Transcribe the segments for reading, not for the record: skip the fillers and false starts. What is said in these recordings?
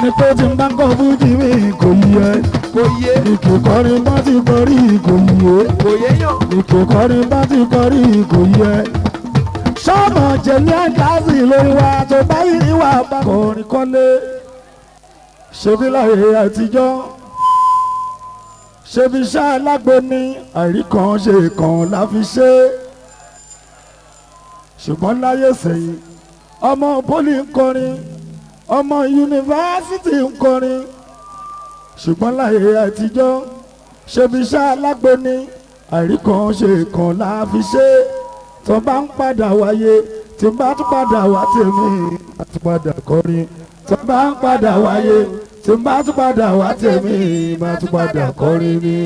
Ní pé tí n bá ń kọ́ fújì mi kò yẹ. Kò yé. Ìkè kọrin bá ti kọrí kò yẹ. Kò yé yàn. Ìkè kọrin bá ti kọrí kò yẹ. Sọ́mọ̀ jẹ̀lú àgáàsì lórí wa tó bá yìí wà bá kọrin kọ́lé. Ṣebí láyé àtijọ́. Ṣebí iṣẹ́ alágbo ni àìrí kan ṣe kan la fi ṣe. Ṣùgbọ́n láyé sẹ́yìn, ọmọ pólì ń kọrin, ọmọ yunifásitì ń kọrin. Ṣùgbọ́n láyé àtijọ́, ṣebí iṣẹ́ alágbo ni àìrí kan ṣe kan la fi ṣe. Tó bá ń padà wáyé, tí bá tún padà wá tèmi, á tún padà kọrin. Tó bá ń padà wáyé, tí bá tún padà wá tèmi, má tún padà kọrin ni.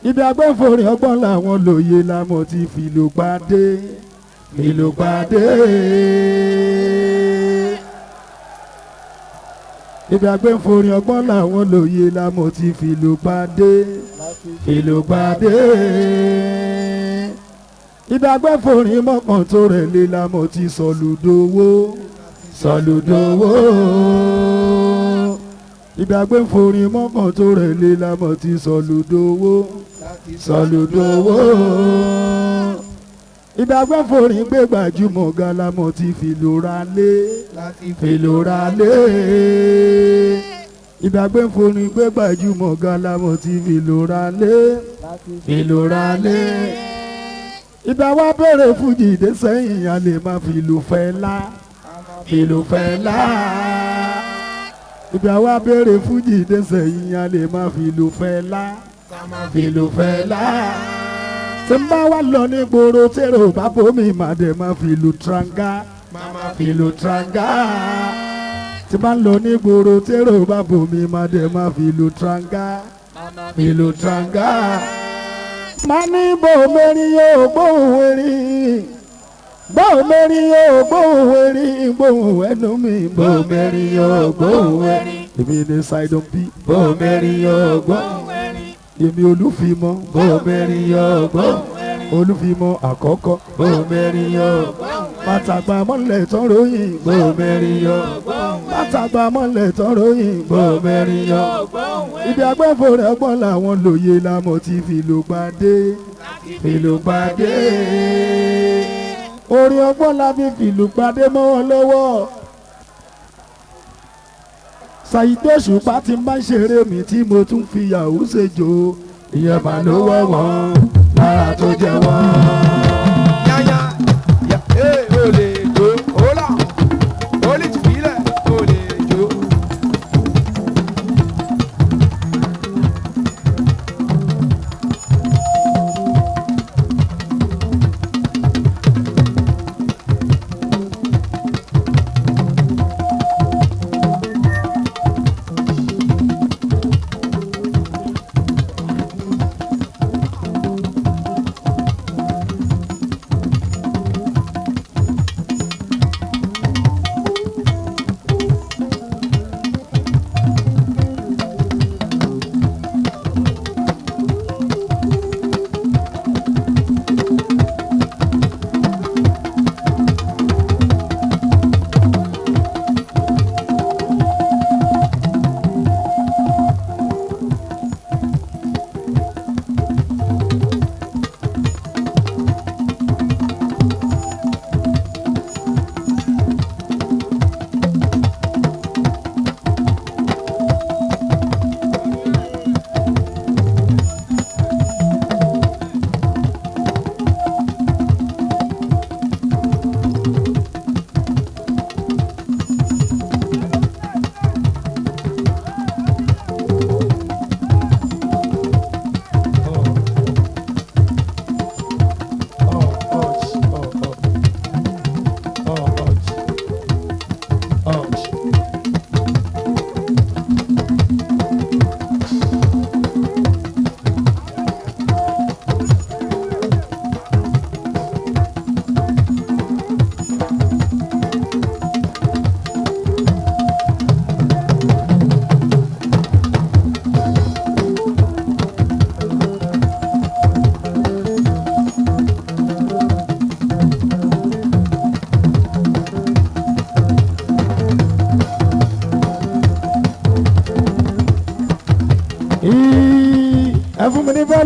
Ibi agbẹ́fọ̀rin ọgbọ́n làwọn lòye lámọ̀ ti fìlù pàdé, fìlù pàdé. Ibi agbẹ́fọ̀rin ọgbọ́n làwọn lòye lámọ̀ ti fìlù pàdé, fìlù pàdé. Ibi agbẹ́fọ̀rin mọ́kàn tó rẹ̀ lé lámọ̀ ti sọ̀lùdowó, sọ̀lùdowó. Ibi agbẹ́fọ̀rin mọ́kàn tó rẹ̀ lé lámọ̀ ti sọ̀lùdowó, sọ̀lùdowó. Ibi agbẹ́fọ̀rin gbé gbajúmọ̀ ga lámọ̀ ti fìlù ra lé, fìlù ra lé. Ibi agbẹ́fọ̀rin gbé gbajúmọ̀ ga lámọ̀ ti fìlù ra lé, fìlù ra lé. Ibi àwa bẹ̀rẹ̀ fújì dé sẹ́yìn a lè má fìlù fẹ́ lá, fìlù fẹ́ lá. Ibi àwa bẹ̀rẹ̀ fújì dé sẹ́yìn a lè má fìlù fẹ́ lá, fìlù fẹ́ lá. Tí n bá wà lọ ní gbòòrò tèrò bá bomi má dẹ̀ má fìlù tranga, fìlù tranga. Tí n bá lọ ní gbòòrò tèrò bá bomi má dẹ̀ má fìlù tranga, fìlù tranga. Má ní bò mẹ́rin yóò gbóhùn erin, bò mẹ́rin yóò gbóhùn erin, gbóhùn ẹnu mi, bò mẹ́rin yóò gbóhùn erin. Èmi ní Sidon B, bò mẹ́rin yóò gbóhùn erin. Èmi Olúfimọ́, bò mẹ́rin yóò gbóhùn erin. Olúfimọ́ àkọ́kọ́, bò mẹ́rin yóò gbóhùn erin. Mátàgbà mọ́lẹ̀ tán ròyìn, bò mẹ́rin yóò gbóhùn erin. Mátàgbà mọ́lẹ̀ tán ròyìn, bò mẹ́rin yóò gbóhùn erin. Ibi agbẹ́fọ̀ rẹ̀ gbọ́n làwọn lòye lámọ̀ ti fìlù gbadé, fìlù gbadé. Orin ọgbọ́n la fi fìlù gbadé mọ́ wọn lọ́wọ́. Saheed Òṣùpá ti máa ń ṣeré mi tí mo tún fi yahoo ṣèjò. Ìyẹn mà ló wọ̀ wọ́n lára tó jẹ wọ́n. Yanya ya ee o lè jó hola o lè filẹ̀ o lè jó.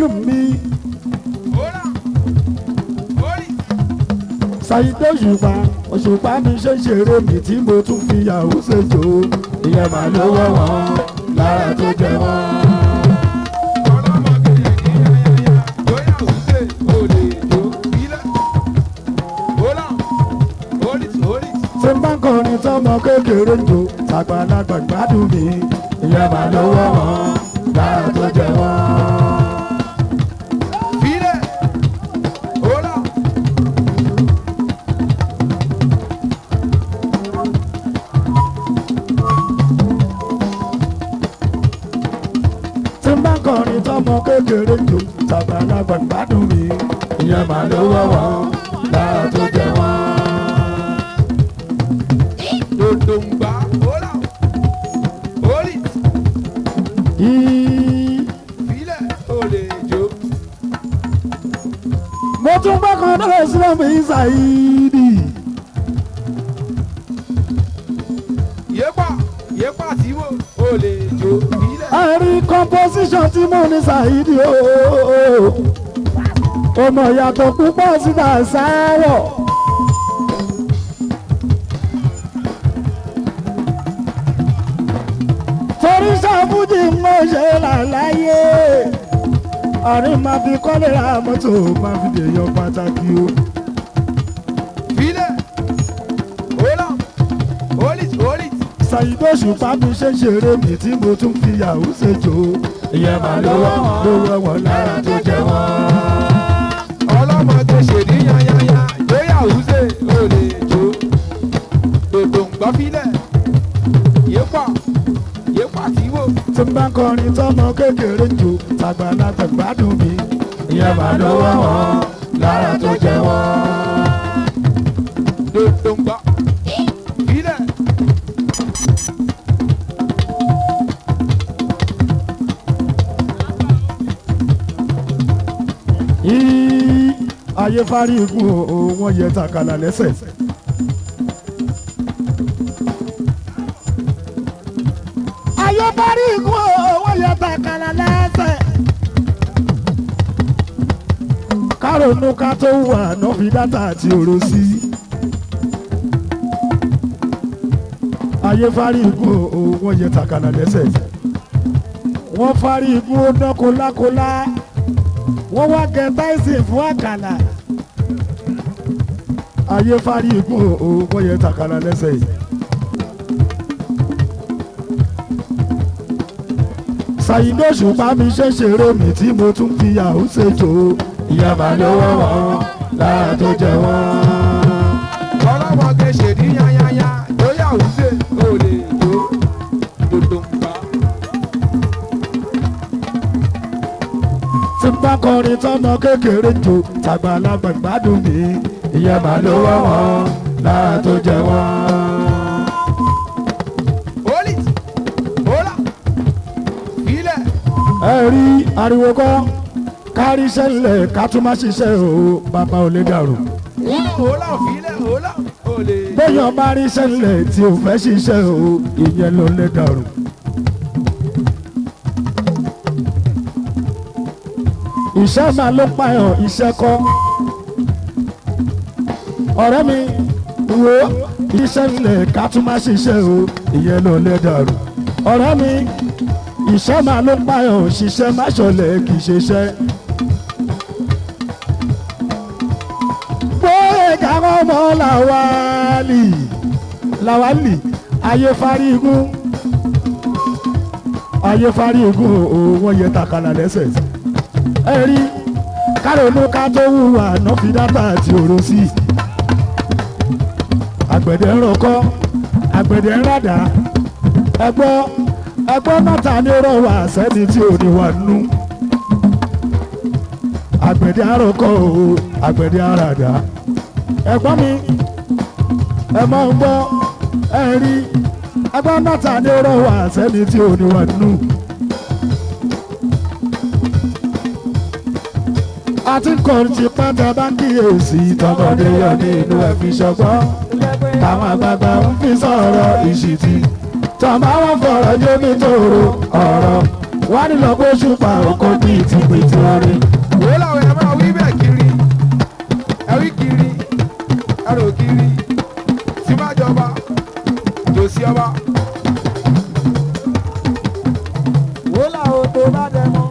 volume mi. Saheed Òṣùpá Òṣùpá mi ṣe ṣeré mi tí mo tún fi yàwó ṣèjò ìyẹn mà ló wọ̀ wọ́n lára tó jẹ wọ́n. Tí n bá ń kọrin tọmọ kékeré ń jó tàgbàlagbà gbádùn mi ìyẹn mà ló wọ̀ wọ́n lára tó jẹ wọ́n. Tí n bá ń kọrin tọmọ kékeré ń jó tàgbàlagbà gbádùn mi ìyẹn mà ló wọ̀ wọ́n lára tó jẹ wọ́n. Yìí. Mo tún gbọ́ kan náà sílẹ̀ mi Saheed. Yépa yépa tí wo o lè jó ilẹ̀. Àrí composition tí mo ní Saheed ooo. Ọmọ ìyàtọ̀ púpọ̀ síta sáwọ̀. Torí ṣàfùjì mo ṣe làlàyé. Àrí máa fi kọ́lé ra mọ́tò máa fi dèèyàn pàtàkì o. Filẹ̀ hola holit holit. Saheed Òṣùpá mi ṣe ń ṣeré mi tí mo tún fi yàwó ṣèjò. Ìyẹn màá lówó lówó wọn lára tó jẹ wọ́n. Ọlọ́mọdé ṣèdí yányányá jóyà húṣe o lè jó. Dòdò ń gbọ́ filẹ̀ yépa yépa tí wo. Tí n bá ń kọrin tọmọ kékeré ń jó tàgbàlagbà gbádùn mi. Ìyẹn màá lówó wọn lára tó jẹ wọ́n. Dòdò ń gbọ́ filẹ̀. Yìí ayé fárí ikú o wọ́n yẹ tàkàlà lẹ́sẹ̀. Ayé fárí ikú o wọ́n yẹ tàkàlà lẹ́sẹ̀. Kárònú ká tó wà náà fi dátà àti òrò sí. Ayé fárí ikú o wọ́n yẹ tàkàlà lẹ́sẹ̀. Wọ́n fárí ikú ó dán kólákólá, wọ́n wá gẹ táìsì fún àkàlà. Ayé fárí ikú o wọ́n yẹ tàkàlà lẹ́sẹ̀ yìí. Saheed Òṣùpá mi ṣe ṣeré mi tí mo tún fi yàwó ṣèjò ìyá màá lówó wọn lára tó jẹ wọ́n. Ọlọ́mọdé ṣèdí yányányá jóyà húṣe o lè jó. Dòdò ń gbọ́. Tí n bá kọrin tọmọ kékeré ń jó tàgbàlagbà gbádùn mi ìyá màá lówó wọn lára tó jẹ wọ́n. Holit hola filẹ̀. Ẹ rí ariwo kọ́ kárí sẹ́lẹ̀ ká tún má ṣiṣẹ́ o bàbá ò lè dàrú. Hola filẹ̀ hola o lè jó. Béèyàn bá rí sẹ́lẹ̀ tí ò fẹ́ ṣiṣẹ́ o ìyẹn ló lè dàrú. Iṣẹ́ máa ló pààyàn iṣẹ́ kọ́. Ọ̀rẹ́ mi wo iṣẹ́ ńlẹ̀ ká tún má ṣiṣẹ́ o ìyẹn ló lè dàrú. Ọ̀rẹ́ mi iṣẹ́ máa ló pààyàn ṣiṣẹ́ má ṣọlẹ̀ kì í ṣiṣẹ́. Gbóyèga ọmọ Làwálì Làwálì ayé fárígún ayé fárígún o wọ́n yẹ tàkàlà lẹ́sẹ̀. Ẹ rí kárònú ká tó hùwà náà fi dátà àti òrò sí i. Àgbẹ̀dẹ ń rọkọ́ àgbẹ̀dẹ ń ràdá ẹgbọ́ ẹgbọ́ mẹ́ta ní rọwà sẹ́ni tí ò ní wà nú. Àgbẹ̀dẹ àròkọ o àgbẹ̀dẹ àràdá ẹ̀gbọ́n mi ẹ máa ń gbọ́ ẹ rí ẹgbọ́n mẹ́ta ní rọwà sẹ́ni tí ò ní wà nú. Àti kọrin ti pátá bá ń kíyèsí tọmọdé yọ nínú ẹ fi ṣọgbọ́n táwọn àgbààgbà ń fi sọ̀rọ̀ ìṣìtì tọ́mọ àwọn fọ̀rọ̀ jómi tòrò ọ̀rọ̀ Wọ́n ní lọ pé ṣùpà ọkọ̀ bíi ti pètè orin. Wò làwọn ẹ máa wí bẹ́ẹ̀ kiri. Ẹ wí kiri, ẹ rò kiri. Tí bá jọba, jòsí ọba. Wò làwọn tó bá dẹmọ.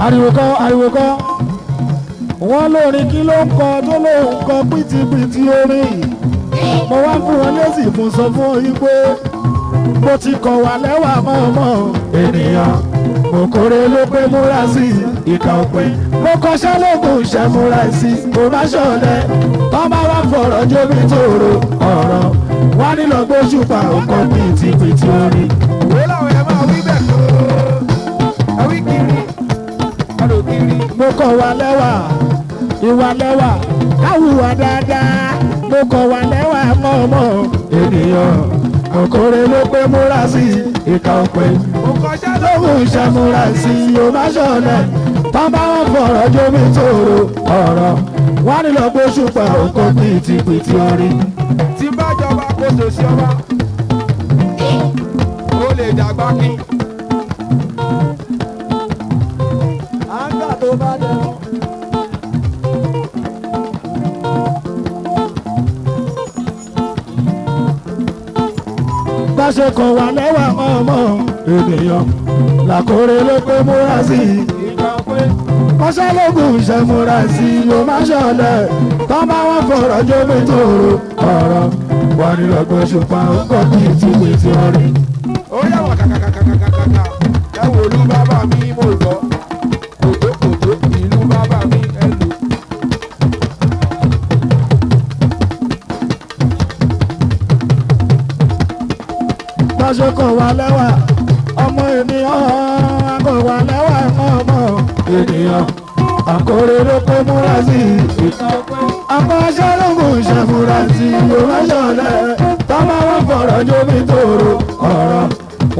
Ariwo kọ́, ariwo kọ́. Wọ́n lórin kí ló ń kọ tó lóun kọ pìtìpìtì orin. Mo wá fún wọn lésì fún sọ fún yín pé mo ti kọ̀ wá lẹ́wà mọ́ọ̀mọ́ ènìyàn. Mo kórè ló pé múra sí ìkà òpin. Mo kọṣẹ́ lóògùn iṣẹ́ múra sí kò má ṣọ̀lẹ. Tọ́ bá wá fọ̀rọ̀ jómi tòrò ọ̀rọ̀. Wọ́n nílò gbóṣùpá ọkọ̀ pìtìpìtì orin. Wò làwọn ẹ máa wí bẹ́ẹ̀ kiri. Ẹ wí kiri, ẹ rò kiri. Mo kọ̀ wá lẹ́wà, ìwà lẹ́wà, káwùwà dáadáa. Mo kọ̀ wá lẹ́wà mọ́ọ̀mọ́ ènìyàn. Mo kórè ló pé múra sí ìkà òpin. Mo kọṣẹ́ lóhùn. Lóhùn iṣẹ́ múra sí i, ó má ṣọ̀lẹ. Tọ́ bá wọn fọ̀rọ̀ jómi tòrò ọ̀rọ̀. Wọ́n nílò gbóṣùpá òkò pìtìpìtì orin. Tí bá jọba, kó sòsí ọba. Ó lè dàgbà kí. Àǹgà tó bá dẹmọ. Bá ṣe kọ̀ wá lẹ́wà mọ́ọ̀mọ́ ènìyàn. Làkórè ló pé múra sí i. Ìgbà pé Kọ́sẹ́lógún ṣe múra sí i, ó má ṣọ̀lẹ. Tọ́ bá wọn fọ̀rọ̀ jómi tòrò ọ̀rọ̀. Wọ́n ní lọ́gbọ́n ṣùpá ọkọ̀ pìtìpìtì orin. ó yà wà kàkàkàkàkàkà. Ẹ wò ìlú bàbá mi mo gbọ́. Kòtó kòtó ìlú bàbá mi ẹ lò. Bá ṣe kọ̀ wá lẹ́wà ọmọ ènìyàn, kọ̀ wá lẹ́wà ọmọ ènìyàn. Àkórè ló pé múra sí i. Akọ́ṣẹ́lógún ṣe múra sí i, ó má ṣọ̀lẹ. Tọ́ bá wọn fọ̀rọ̀ jómi tòrò ọ̀rọ̀.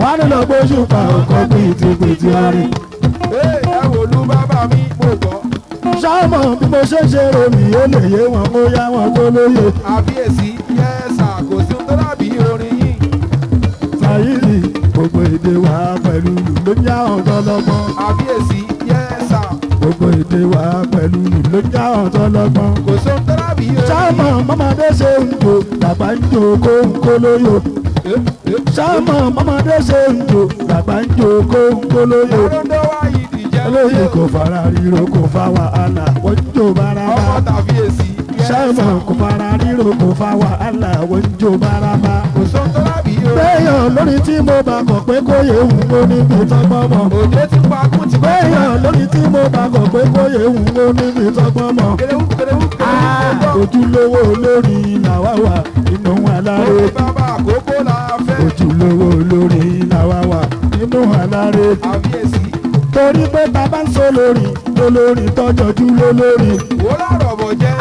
Wọ́n ní lọ gbóṣùpá ọkọ̀ pìtìpìtì orin. Ee, ẹ wò ìlú bàbá mi mo gbọ́. Ṣáàmù bí mo ṣe ń ṣe romi ó lè yé wọn kó yá wọn tó lóye. Àbíyèsí yẹ́sà kò sí ohun tó dàbí orin yìí. Sàyíìlì gbogbo èdè wa pẹ̀lú ìlú ló ń já ọ̀dọ́ lọ́gbọ́n. Àbíyèsí yẹ́sà Gbogbo èdè wa pẹ̀lú ìlú ló ń já ọ̀dọ́ lọ́gbọ́n. kò sí ohun tó dàbí orin yìí. Ṣáàmù mọ́mọdé ṣe ń jò làgbà ń jò kóńkó lóyò. Ṣáàmù mọ́mọdé ṣe ń jò làgbà ń jò kóńkó lóyò. Olóńdó wá ìdíje Olóyè kò fara ríro kò fa wàhálà wọ́n ń jò bárabà. ọmọ tàbíyèsí yẹ́sà Ṣáàmù kò fara ríro kò fa wàhálà wọ́n ń jò bárabà. kò sí ohun tó dàbí orin yìí. Béèyàn lórí tí mo bá kọ̀ pé kó yé ń wo níbi tọ́gbọ́n mọ̀. Òjò ti pa kún ti pẹ́. Béèyàn lórí tí mo bá kọ̀ pé kó yé ń wo níbi tọ́gbọ́n mọ̀. Kerewu kerewu kerewu. Ojúlówó olórí làwa wà nínú aláré. Orí bàbá àkókò la fẹ́. Ojúlówó olórí làwa wà nínú aláré. Àbíyèsí Torí pé bàbá ń sọ lórí lólórí tọ́jọ́jú lólórí. wò lọ́rọ̀ bọ̀ jẹ́.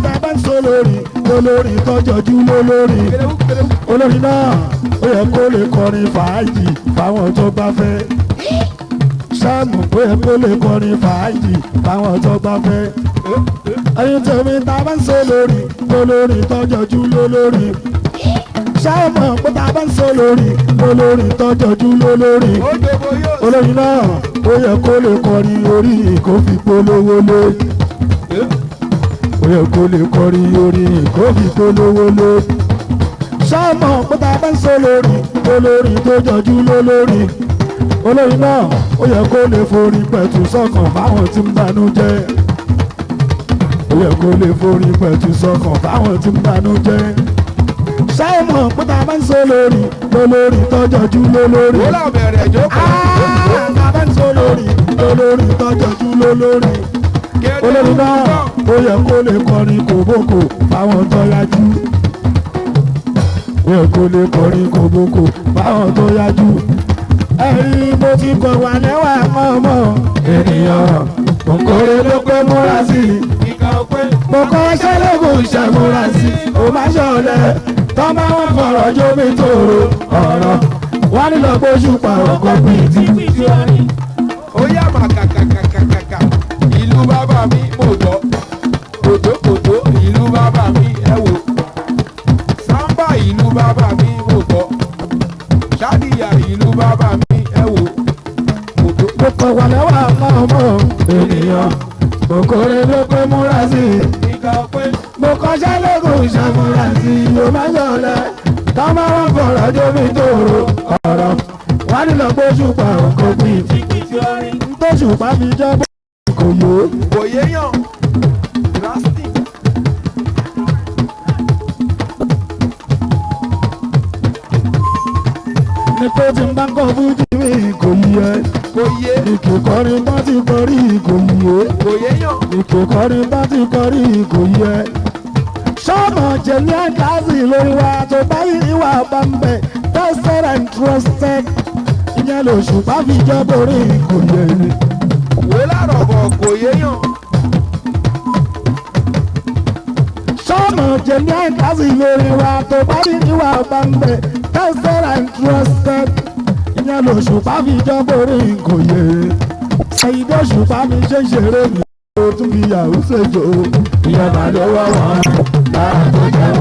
Bàbá ń sọ lórí lólórí tọ́jọ́jú lólórí. Kerewu kerewu. Olórí náà ó yẹ kó lè kọrin fàájì fáwọn tó bá fẹ́. Sáàmù ó yẹ kó lè kọrin fàájì fáwọn tó bá fẹ́. Ẹyin tèmi tá a bá ń sọ lórí lólórí tọ́jọ́jú lólórí. Sáàmù pé tá a bá ń sọ lórí lólórí tọ́jọ́jú lólórí. Ó jobo yóò. Olórí náà ó yẹ kó lè kọrin orí kó fi polówó lé. Ó yẹ kó lè kọrin orí kó fi polówó lé. Sáàmù pé tá a bá ń sọ lórí lólórí tó jọjú lólórí. Olórí náà ó yẹ kó lè forí pẹ̀tù sọ́kàn fáwọn tí ń banú jẹ́. Ó yẹ kó lè forí pẹ̀tù sọ́kàn fáwọn tí ń banú jẹ́. Sáàmù pé tá a bá ń sọ lórí lólórí tó jọjú lólórí. Wò lọ́ bẹ̀rẹ̀ jókòó. Bàbá ń sọ lórí lólórí tọ́jọ́jú lólórí. Olórí náà ó yẹ kó lè kọrin kòbókò fáwọn tó yájú. Ó yẹ kó lè kọrin kòbókò fáwọn tó yájú. Ẹ̀rí mo ti kọ̀ wá lẹ́wà mọ́mọ́ ènìyàn. Òǹkórè ló pé múra sí i. Ìkà òpin. Mo kọ́ ṣẹ́lẹ̀kùn ìṣàmúra sí i. Ó má ṣọ̀lẹ̀ tọ́ bá wọn fọ̀rọ̀ jómi tòrò ọ̀rọ̀. Wọ́n nílò gbóṣù pa ọkọ̀ pìtì. Ó yà mà kàkàkàkàkà. Ìlú bàbá mi mo gbọ́. Kòtó kòtó ìlú bàbá mi ẹ wò. Sámbà ìlú bàbá mi mo gbọ́. Ṣádìyà ìlú bàbá mi ẹ wò. Kòrè ló pé múra sí i. Ìgbà ọpẹ́. Mo kọjá lóògùn ìṣàmúra sí i. Yóò má yọ̀lẹ̀. Tọ́mọ wọn fọ̀rọ̀ jómi tòrò ọ̀rọ̀. Wọ́n nílò gbóṣùpá kò gbìn. Tìkìtì orin. Tóṣùpá fi jẹ́ bó kò yó. Kò yéèyàn. Drastic. Ní pé tí n bá ń kọ́ fújì mi kò yẹ. Kò yé. Ìkè kọrin bá ti kọrí kò yé. Kò yéèyàn. Ìkè kọrin bá ti kọrí kò yẹ. Sọ́mọ̀ jẹ̀lí àdáàzì lórí wa tó bá yìí wà bá ń bẹ̀. Tested and trusted. Ìyẹn lòṣùpá fi jẹ́ borí kò yẹ. Wò lárọ̀bọ̀ kò yéèyàn. Sọ́mọ̀ jẹ̀lí àdáàzì lórí wa tó bá yìí wà bá ń bẹ̀. Tested and trusted. Ìyẹn lòṣùpá fi jẹ́ borí kò yẹ. Ṣèyídọ́ṣùpá mi ṣe ṣeré mi. Ó tún fi yàwó ṣèjò. Ìyẹn bá lọ́wọ́ wọn. Lára tó jẹ́.